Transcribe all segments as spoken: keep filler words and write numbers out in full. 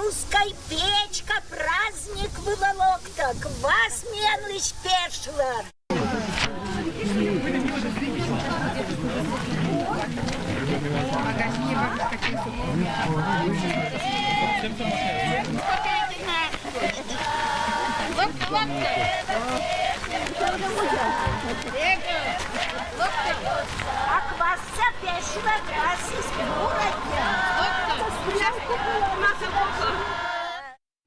Русская печка, праздник вылӧ локтӧ, квас миянлысь пешлӧ. А квасса пешлӧ, квас из буракӧ.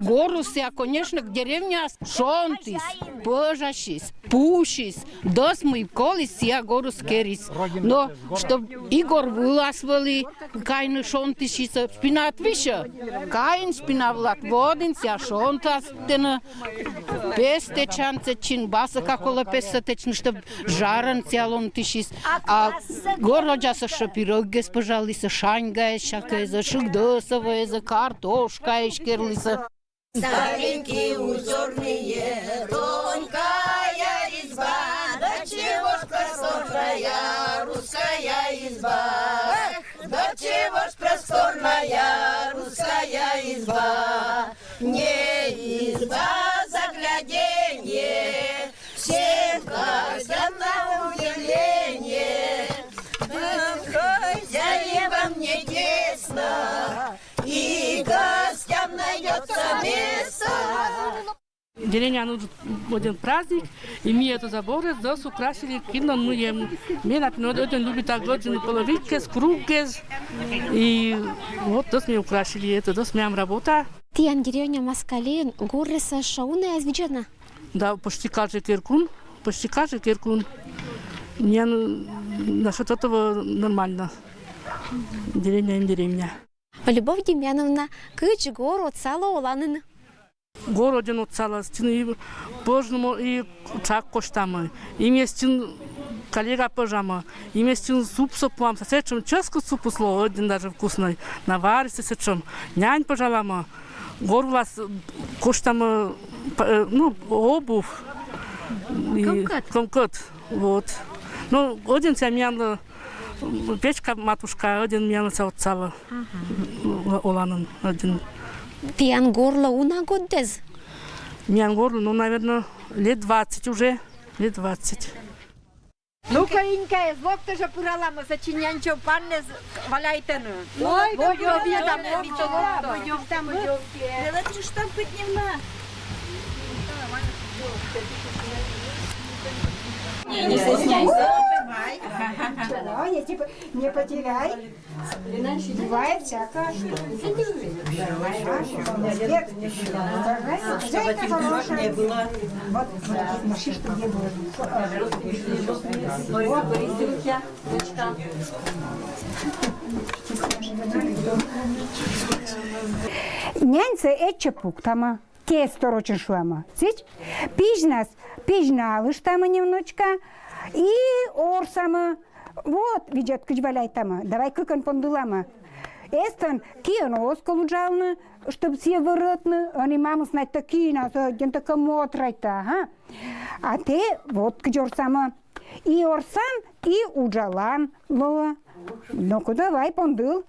Горыс сія, конечно, деревняас шонтіс, пӧжасис, пусис, дас мый коліс, сія горыс керис. Но чтоб и гор вылас вӧлі кайны шонтысьыс, спина ӧд висьӧ. Кайин спина вылад, водін сія шонтас тэныд. Пес тэчан сэтчин, басӧка колӧ пессӧ тэчны, чтоб жарӧн сія ломтысьыс. А городясас ещӧ пирӧггес пӧжалісны, шаньгаӧсь сякӧ эз, шыгдӧсӧвӧй эз, картошкаӧсь керлісны. Старенькие узорные, тонкая резьба, до чего ж просторная русская изба. Эх, до чего ж просторная русская изба. Не изба загляденье, всем гостям на удивление. Хозяевам не тесно, и гостям найдётся место. Деревня, ну, один праздник, и ми эту заборы здесь украсили кино, ну, ем. Ми, например, один любит так, один половиккес, круггес, и вот здесь ми украсили это, здесь моя работа. Тіян деревня Маскалиын горресӧ шоуна эз видзӧдны? Да, почти каждый керкун, почти каждый керкун. Мне, ну, насчет этого нормально. Деревня и деревня. Любовь Демьяновна, кыдз гор отсалӧ оланын? Гор один отсалӧ, сэтчӧ и пӧжны мо, и тшак косьтамӧ, и ми сэтчӧ калега пӧжамӧ, и ми сэтчӧ супсӧ пуамӧ, сэтшӧм чӧскыд супыс лоӧ, один даже вкусный, наваристӧ сэтшӧм, нянь пӧжаламӧ, гор вылас косьтамӧ, п-, э, ну, обувь, и комкӧд. Комкӧд, вот. Ну, один сія миянлы, м, печка-матушка, один миянлы сія отсалӧ. Ага. О-, оланын один. Тіян горлы уна гӧтдӧз? Миян горлы, ну, наверно, лет двадцать уже, лет двадцать. Ну-ка, Инька, эз локтӧ жӧ, пыраламӧ сэтчӧ нянь чӧв-паннас валяйтны. Ой, локтӧ, локтӧ, локтӧ, локтӧ. Велӧдчыштам пыдньывны. Не стесняйся. Ничего, не, типа, не потеряй. Бывает всякое. Нет. Хозяйка хорошая. Вот, вот, вот, чтобы не было. Няньсӧ этчӧ пуктамӧ. Кез торочӧн шуамӧ. Сідз, пизьнас, пизьналыштамӧ немножечко и орсамӧ. Вот, видзӧд, кыдз валяйтамӧ. Давай кыкӧн пондыламӧ. Эстӧн киӧн оз ков уджавны, чтоб сійӧ вӧрӧтны, ӧні мамыс на тӧ киӧн оз, ӧддьӧн тӧкӧ мотрайтӧ, ага. А тэ вот кыдз орсамӧ. И орсан, и уджалан лоӧ. Ну-ка, давай, пондыл.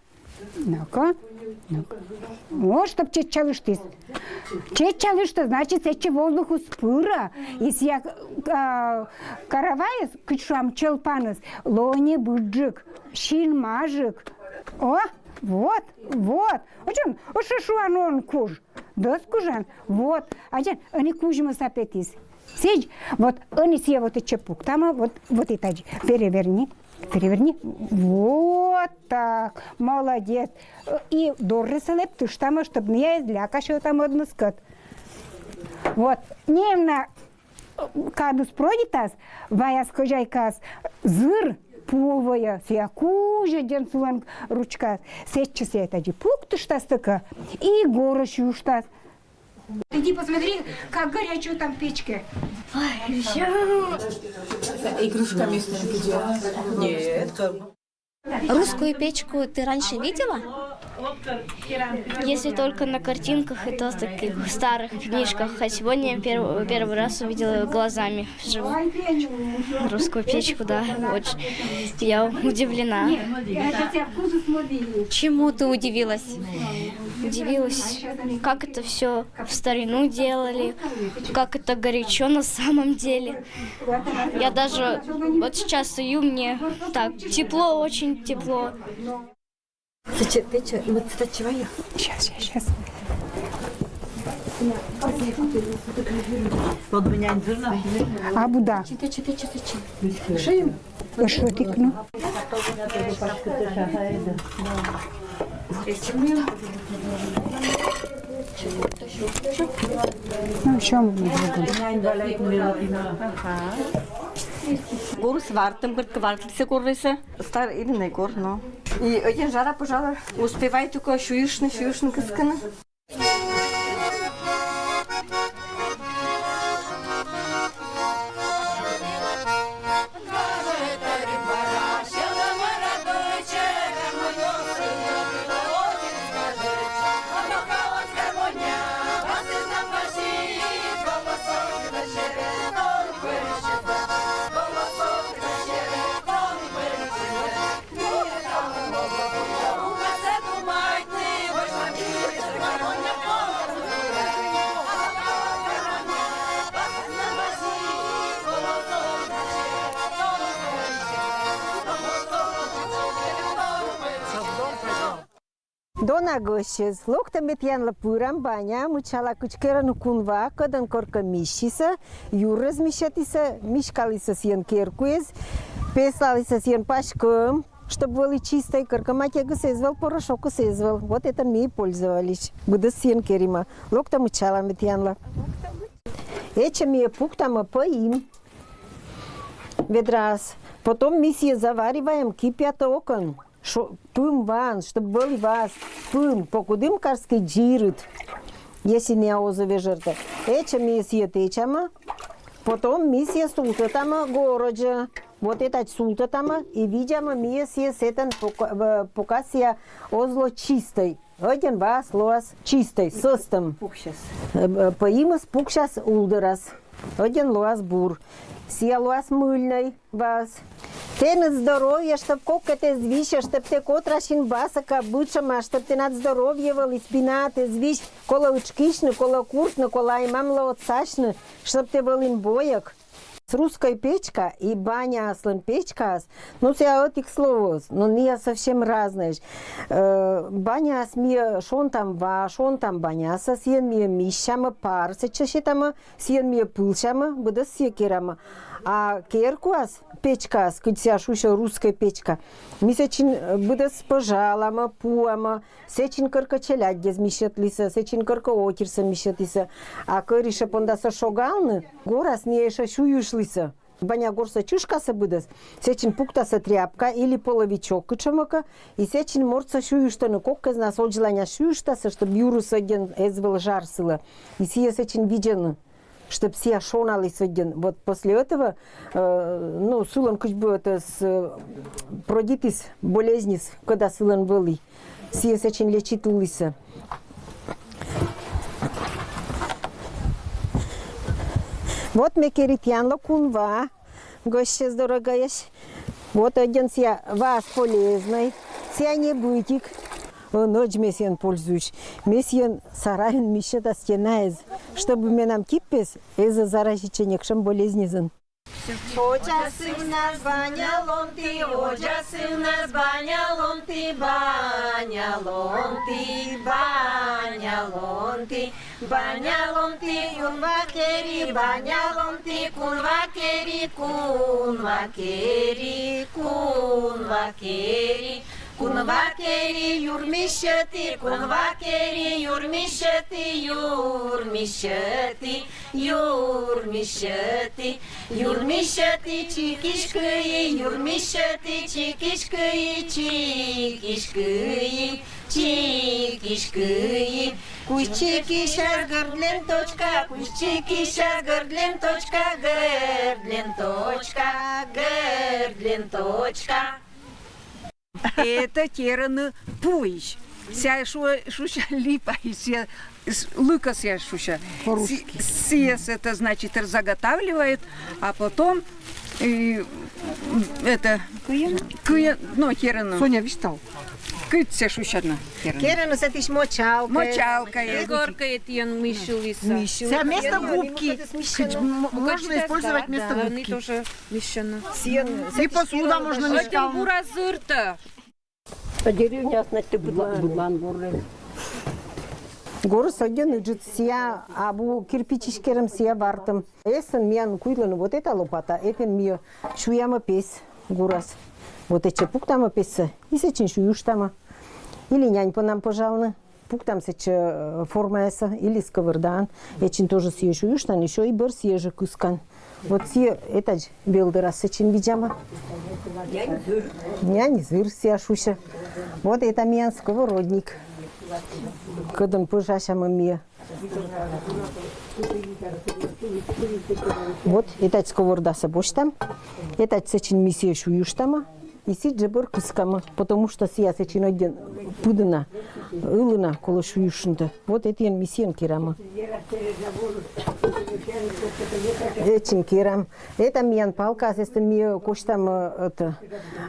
Ну-ка, ну-ка. О, чтоб чеччалыштіс. Чеччалыштіс, значит, сэтчӧ воздухыс пырӧ. И сія, а, каравайыс, кыдз шуам, чӧв-паныс, лоӧ небыдджык, синмажык. О, вот, вот. Ӧшинь, ӧшинь шуан он куж. Дас кужан. Вот. Аддзан, ӧні кузьмыса петіс. Сідз, вот, ӧні сійӧ вот этчӧ пуктамӧ, вот, вот и тадзи. Переверни, переверни. Вот так. Молодец. И дорресӧ лэптыштамӧ, чтоб ная эз лякасьӧ там ӧдмыскӧд. Вот. Неуна кадыс пройдитас, ваяс хозяйкаыс зыр пуӧ вӧйӧ, сія кузь ӧддьӧн сылӧн ручкаыс. Сэтчӧ сія тадзи пуктыштас тӧкӧ и горӧ сюйыштас. Иди посмотри, как горячо там в печке. Ой, ещё. Игрушками с ним идёт. Нет. Русскую печку ты раньше видела? Если только на картинках, и то в таких старых книжках. А сегодня я перв-, первый раз увидела глазами вживую. Русскую печку, да, очень. Я удивлена. Чему ты удивилась? Удивилась, как это все в старину делали, как это горячо на самом деле. Я даже вот сейчас стою, мне так тепло, очень тепло. Сейчас, сейчас, сейчас. А буда? Эшотик, ну. Ну, чем мы будем? Гурс вартым, говорит, квартлисе куррисе. Стар или не гор, но. И один жара, пожалуй, успевай только сюишны, сюишны кыскыны. Дона гӧсьтъяс, локтӧ ме тіянлы пырам баня, мыччала, кыдз керӧны кунва, кӧдӧн коркӧ миссисӧ, юрӧс миссьӧтісӧ, миськалісӧ сійӧн керкуэз, песлалісӧ сійӧн паськӧм, чтоб вӧлі чистӧй, кӧркӧ матьӧгыс эз вӧв, порошокыс эз вӧв. Вот этӧн ми и пользовались. Быдӧс сійӧн керимӧ. Локтӧ, мыччала ме тіянлы. Эчӧ ми пуктамӧ пӧ им ведраас. Потом ми сійӧ завариваем, кипятӧ окӧн. Шо-, пым ваӧн, чтоб вӧлі ваас пым, покудім карскӧ дзирыд. Если нӧ оз вежӧртӧ. Эчӧ ми сійӧ тэчамӧ, потом ми сійӧ султӧтамӧ горӧдзӧ. Вот этадз султӧтамӧ и видзамӧ ми сійӧ сэтӧн, пока, э, пока сійӧ оз ло чистӧй. Ӧдйӧн ваас лоас чистӧй, сӧстӧм. Пуксяс. Э, э, пӧ имыс пуксяс улдӧрас. Ӧдйӧн лоас бур. Сійӧ лоас мыльнӧй ваас. Тэныд здоровье, чтоб коккӧт эз висьӧ, чтоб тэ котрасин басӧка бытшӧмаӧсь, чтоб тэнад здоровье вӧлі, спинаыд эз вись, колӧ ытшкисьны, колӧ куртны, колӧ ай-мамлы отсасьны, чтоб тэ вӧлін бойӧк. Русскӧй печка и баняаслӧн печкаас, ну, сійӧ ӧтик слово, но ная совсем разнӧйӧсь. Э, баняас ми шонтам ва, шонтам банясӧ, сійӧн ми миссямӧ, пар сэтчӧ сетамӧ, сійӧн ми пылсямӧ, быдӧс сійӧ керамӧ. А керкуас, печкаас, кыдз сійӧ шусьӧ русскӧй печка, ми сэтчин, э, быдӧс пӧжаламӧ, пуамӧ, сэтчин кӧркӧ челядьӧс миссьӧтлісӧ, сэтчин кӧркӧ отирсӧ миссьӧтісӧ. А кӧрыштӧ пондасӧ шогалны, горас ная ещӧ сюйышлісӧ. Баня горсӧ чышкасӧ быдӧс, сэтчин пуктасӧ тряпка или половичок кытшӧмӧкӧ, и сэтчин мортсӧ сюйыштӧны, коккӧзнас одзланяс сюйыштасӧ, чтоб юрыс ӧдйӧн эз вӧв жар сылӧ. И сійӧ сэтчин видзӧны, чтоб сійӧ шоналіс ӧдйӧн. Вот после этого, э, ну, сылӧн кыдз бы это с-, э, продитіс болезньыс, кӧда сылӧн вӧлі. Сійӧ сэтчин лечитлісӧ. Вот ме кери тіянлы кунва, гӧсьтъяс дорогаяс. Вот ӧдйӧн сійӧ ваас полезнӧй, сійӧ небытик. Ӧнӧдз ме сійӧн пользуюсь. Ме сійӧн сарайын миссьӧта стенаэз, чтобы менам киппес эз заразитчӧ некутшӧм болезньӧзӧн. Оджасывнас баня ломті, оджасывнас баня ломті, баня ломті, баня ломті, баня ломті, кунва кери, баня ломті, кунва кери, кунва кери, кунва кери, кунва кери, юр миссьӧті, кунва кери, юр миссьӧті, юр миссьӧті, юр миссьӧті, юр миссьӧті, чикиськыи, юр миссьӧті, чикиськыи, чикиськыи, чикиськыи. Кузь чикисяс, гӧрд ленточка, кузь чикисяс, гӧрд ленточка, гӧрд ленточка, гӧрд ленточка. Это тераны пуись. Сійӧ шу-, шуся липа, и сійӧ с-, лыка сійӧ шуся. По-русски. Си-, сійӧс это, значит, заготавливают, а потом, э, это, кыя, ну, тераны. Соня, вистал. Кыдз сэ шусяно кераны? Кераны сэтысь мочалка. Мочалка. Игарка этӥен мисьылыса. Мисьылыса. Вместо губки. Кыдз м-, можно использовать вместо губки. Они тоже мисьылыса. И посуда можно мисьылыса. Ӧтем бура зыртэ. А деревня, значит, быдлан, быдлан буры. Горы соден ыджыт, сия абу кирпичысь керем, сия вартем. Эсын миян куйлыны вот эта лопата, этэн мие сюямы пес гурас. Вот эче пуктамы пессэ, и сэтчин сююштамы. Или нянь понам пожалны. Пуктам сэтче, э, формаяса или сковордаан. Этчин тоже сие сююштан, ещё и бӧр сие же кыскан. Вот сие этадь велдырас сэтчин видзамы. Нянь зыр сие шусе. Вот это миян сковородник. Кӧдын пыжасямы мие. Вот этадь сковордаса босьтам. Этадь сэтчин ми сие сююштамы. И сидз же бӧр кыскамы, потому что сия сэтчин ӧдйӧн пыдына, ылына коло сююшнты. Вот этӥен ми сиен керамы. Этчин керам. Это миян палка, сестэ ми косьтам, э, это,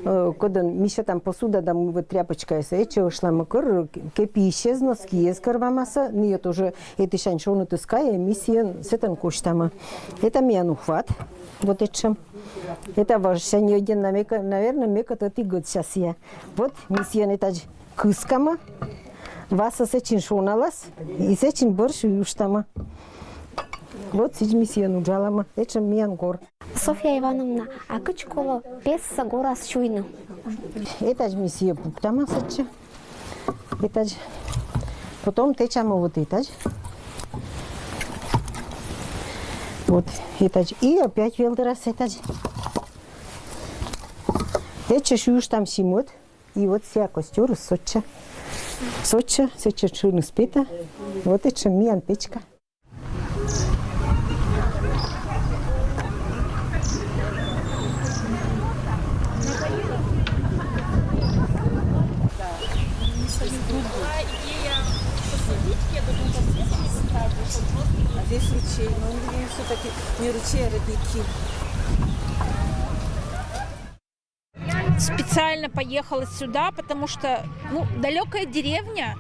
э, кӧдын ми сётам посуда да мыйвӧт тряпочкаяса. Эче ышламы кӧр, кепи исез но, скиез кӧр вамаса, мие тоже этысянь шонытыз кае, ми сиен сэтэн косьтамы. Это миян ухват. Вот этшем. Это важся не один, намека, наверное, мекотӥ год сейчас я. Вот ми сиен этадь кыскамы, васа сэтчин шоналас, и сэтчин бӧр сююштамы. Вот сидз ми сиен уджаламы, этшем миян гор. Софья Ивановна, а кыдз коло пессэ горас сюйны? Этадь ми сие пуктамы сэтче. Этадь. Потом тэчамы вот этадь. Вот этадь. И опять велдырас этадь. Этче сююштам симыт. И вот сия костёрыс сотча. Сотча, сэтче шыныз петэ. Вот этче миян печка. А здесь ручей, но он, видимо, всё-таки не ручей, а родники. Специально поехала сюда, потому что, ну, далекая деревня,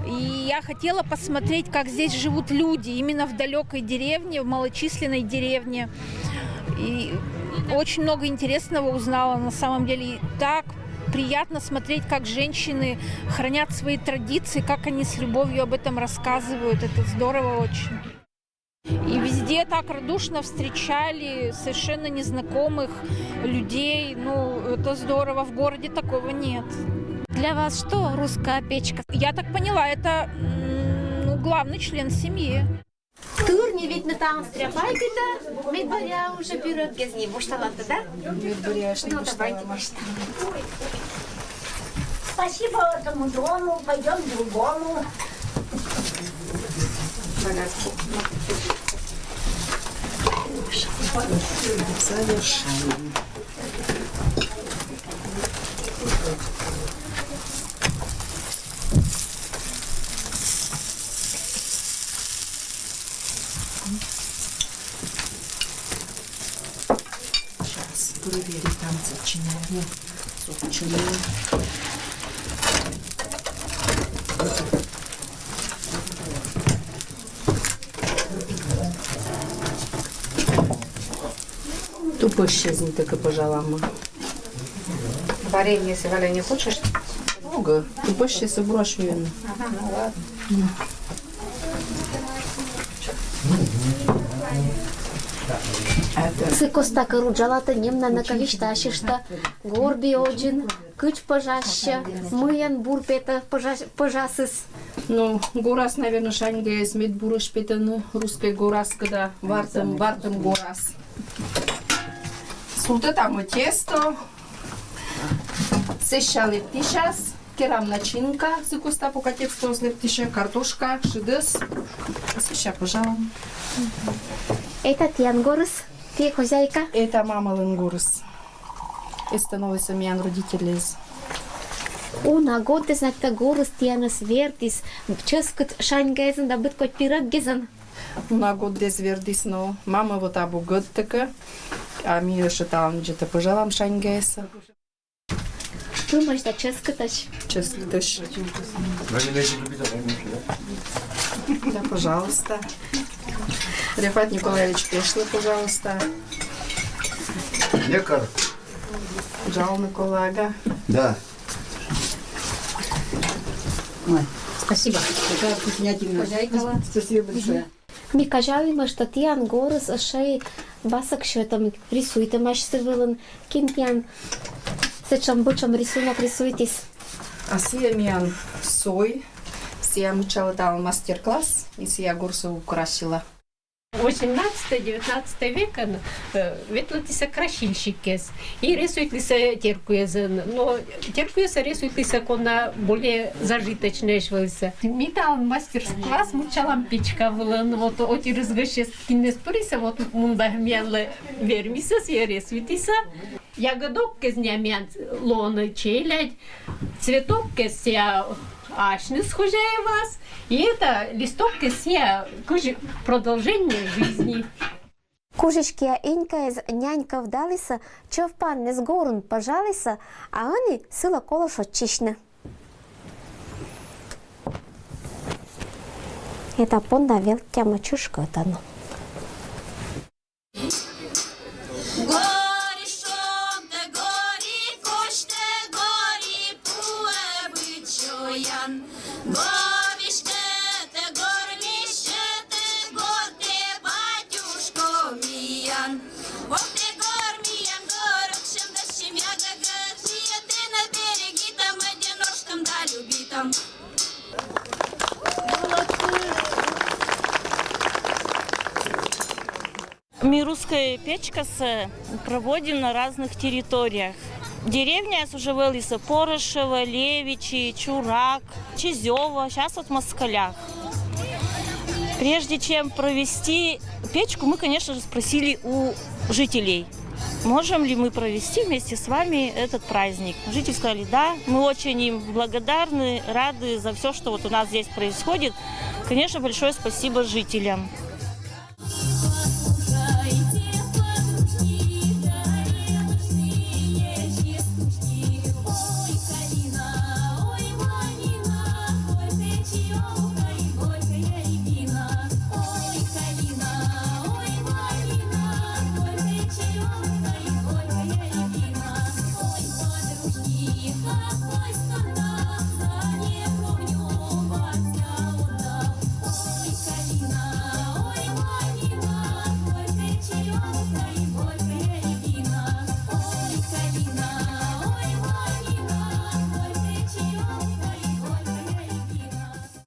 и я хотела посмотреть, как здесь живут люди, именно в далекой деревне, в малочисленной деревне. И очень много интересного узнала, на самом деле. И так приятно смотреть, как женщины хранят свои традиции, как они с любовью об этом рассказывают. Это здорово очень. И везде так радушно встречали совершенно незнакомых людей. Ну, это здорово, в городе такого нет. Для вас что русская печка? Я так поняла, это, м, ну, главный член семьи. Тырни ведь на там стряпайкита, медборя уже пирог гезни, башталанта, да? Медборя, что... Ну, давайте башталан. Спасибо этому дому, пойдём к другому. Завершаем. Сейчас проверю, там сочинение. Сочинение. Тупо исчезнет, так и пожалама. Варенье, если, Валя, не хочешь? Ого, тупо исчез, брошу. Ага, ну ладно. Сы коста кӧр уджалатэ, нем на на кавишта, асьышта горби одӟын, кыдз пӧжассьы, мыйын бур петэ пӧжа-, пӧжасыс. Ну, горас, наверно, шаньгаез мед бурысь петэны, русской горас, когда вартым, вартым горас. Султытамы тесто. Сэсся лэптӥсяз, керам начинка, сы коста, пока тестоос лэптӥсьы, картошка, шыдэс. Сэсся пӧжалом. Это тӥян горыс, тӥ хозяйка? Это мамалэн горыс. Эстэ но вӧсё миян родительлэсь. Уна годдэс на та горыс тӥянэз вердӥз, ческыт шаньгаезын да быдкодь пироггезын. Уна годдэс вердӥз но, мама вот абу гыдтыка, а ми ещё талан ӟеч пӧжалам шаньгаез. Думаешь, да, ческытась? Ческытась. Да, пожалуйста. Рефат Николаевич, пешлы, пожалуйста. Лекар. Жалны колага. Да. Ой, спасибо. Какая вкуснятина. Спасибо большое. Ми казялім, што тіян горыс ӧшӧй васӧк сьӧтӧм, рисуйтӧмась сы вылын, кин тіян сэтшӧм быдсӧм рисунок рисуйтіс. А сія миян сой, сія мыччалӧ талун мастер-класс, и сія горсӧ украсила. Восемнадцатый-девятнадцатый векын э, ветлӧдлісны красильщиккӧс и рисуйтлісны теркуйясӧн. Но теркуйясӧн рисуйтлісны кӧнкӧ более зажиточнӧйӧсь вӧлісны. Ми талун мастер-класс мыччалам печка вылын. Вот ӧти рысгӧсьыс, кинныс пырис, вот мында миянлы вермисны и рисуйтісны. Ягӧдок кӧзня миян лоӧны челядь, цветок кӧзня асьныс хозяеваӧс, и это листок кӧзня кыдз продолжение жизни. Кужыськия Инькаыс нянь кӧвдалісны, чӧв-панныс горын пӧжалісны, а ӧні сылы колӧ шойччысьны. Эта понда велкӧдтямӧ чышкӧтӧн. Гори шонтӧ, гори косьтӧ, гори пуӧ быд сёян. Гори сьӧтӧ, гори сьӧтӧ, гортӧ батюшко миян. Ох тӧ, гор миян, гор, ӧксьӧм да сьӧм ягӧдкӧд, сійӧ тэнӧ берегитӧм, ӧдйӧ нӧшта да любитӧм. Ми русскӧй печкасӧ проводим на разных территориях. Деревняяс уже вӧлісны: Порошево, Левичи, Чурак, Чизёво, сейчас вот Москалях. Прежде чем провести печку, мы, конечно же, спросили у жителей, можем ли мы провести вместе с вами этот праздник. Жители сказали: да, мы очень им благодарны, рады за все, что вот у нас здесь происходит. Конечно, большое спасибо жителям.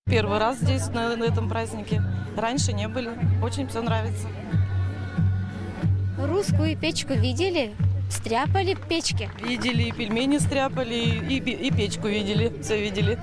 Первый раз здесь, на, на этом празднике. Раньше не были. Очень все нравится. Русскую печку видели? Стряпали в печке? Видели, и пельмени стряпали, и, и печку видели. Все видели.